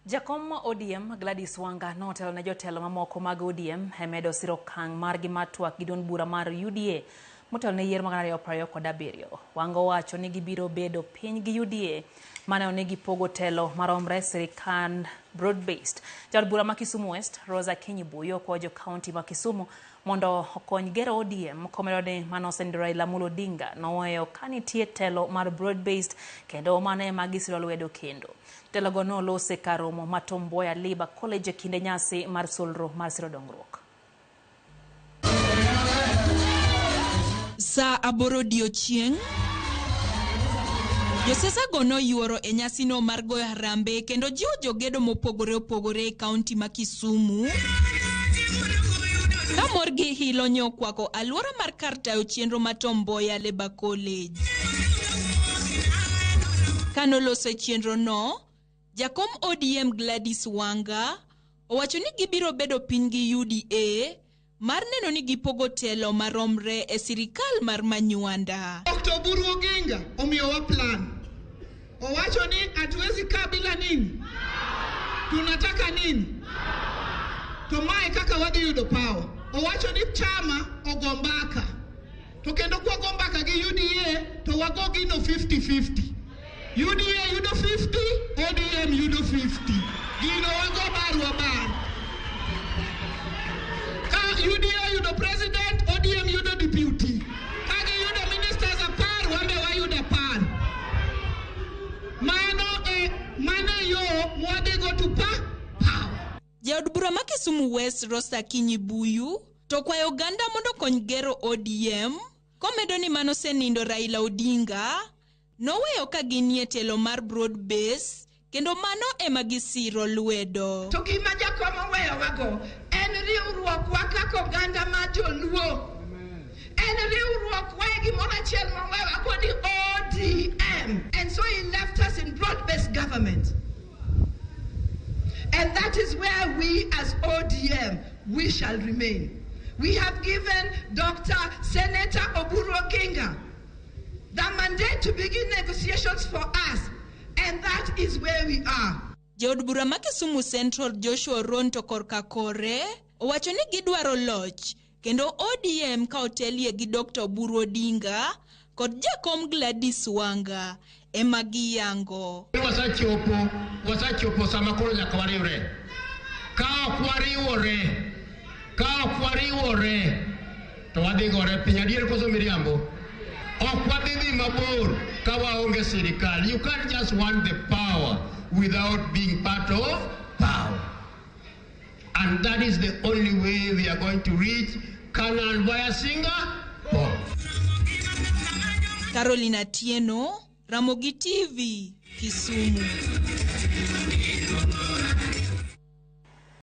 Jakom ODM Gladys Wanga notelo ne jotelo mamoko mag ODM e medo siro okang' margi mar twak gi duond bura mar UDA motelo ne yiero mag 2027. Wanga owacho ni gibiro bedo piny gi UDA maneno ni gipogo telo maromre sirikand broad based. Jaod bura ma Kisumu West Rosa Akinyi Buyo okwayo jo kaunti ma Kisumu mondo okony gero ODM komedo ni mano osenindo Raila Amolo Odinga noweyo ka nitie telo mar broad based kendo mano ema gisiro lwedo kendo. Jotelogo nolose kar romo ma Tom Mboya Labour College e kinde nyasi mar solro mar siro dongruok. Saa aboro odiechieng', josiasago noyuoro e nyasino mar goyo harambee kendo jiwo jogedo mopogore opogore e kaunti ma Kisumu ka mor gi hilo nyokwako alwora mar kar tayo chenro ma Tom Mboya Labour College. Kanoloso e chenrono, jakom ODM Gladys Wanga owacho ni gibiro bedo piny gi UDA mar neno ni gipogo telo maromre e sirikal mar Manywanda. Dr. Oburu Oginga omiyowa plan. Owacho ni hatuwezi kaa bila nini? Tunataka nini? To mae kaka wadhi yudo power. Owacho ni chama ogo mbaka. To kendo kwago mbaka gi UDA to wago gino 50-50. UDA yudo 50, ODM yudo 50. Gino wago bar wa bar. Ka UDA yudo president, ODM yudo deputy. Ka giyudo ministers 10, wambe wayudo 10. Mano e yo mwadhigo to power. Jaod bura ma Kisumu West Rosa Akinyi Buyu to kwayo oganda mondo okony gero ODM komedo ni mano osenindo Raila Odinga noweyo ka ginie telo mar broad base kendo mano ema gisiro lwedo. To gima jakom oweyowago en riwruokwa kaka oganda ma joluo. En riwruokwa e gimoro achiel mowewa kod ODM. And so he left us in broad-based government. And that is where we as ODM, we shall remain. We have given Dr. Senator Oburu Oginga the mandate to begin negotiations for us, and that is where we are. Jaod bura ma Kisumu Central Joshua Ronto korka kore owacho ni gidwaro loch kendo ODM ka otelie gi Dr. Oburu Odinga kod jakom Gladys Wanga ema giyango. Wasechopo sama koro nyaka wariwre. Ka ok wariwore, to wadhi gore piny. Adier koso miriambo? Ok wadhi dhi mabor ka waonge sirikal. You can't just want the power without being part of power. And that is the only way we are going to reach Canaan via Singapore. Caroline Atieno, Ramogi TV, Kisumu.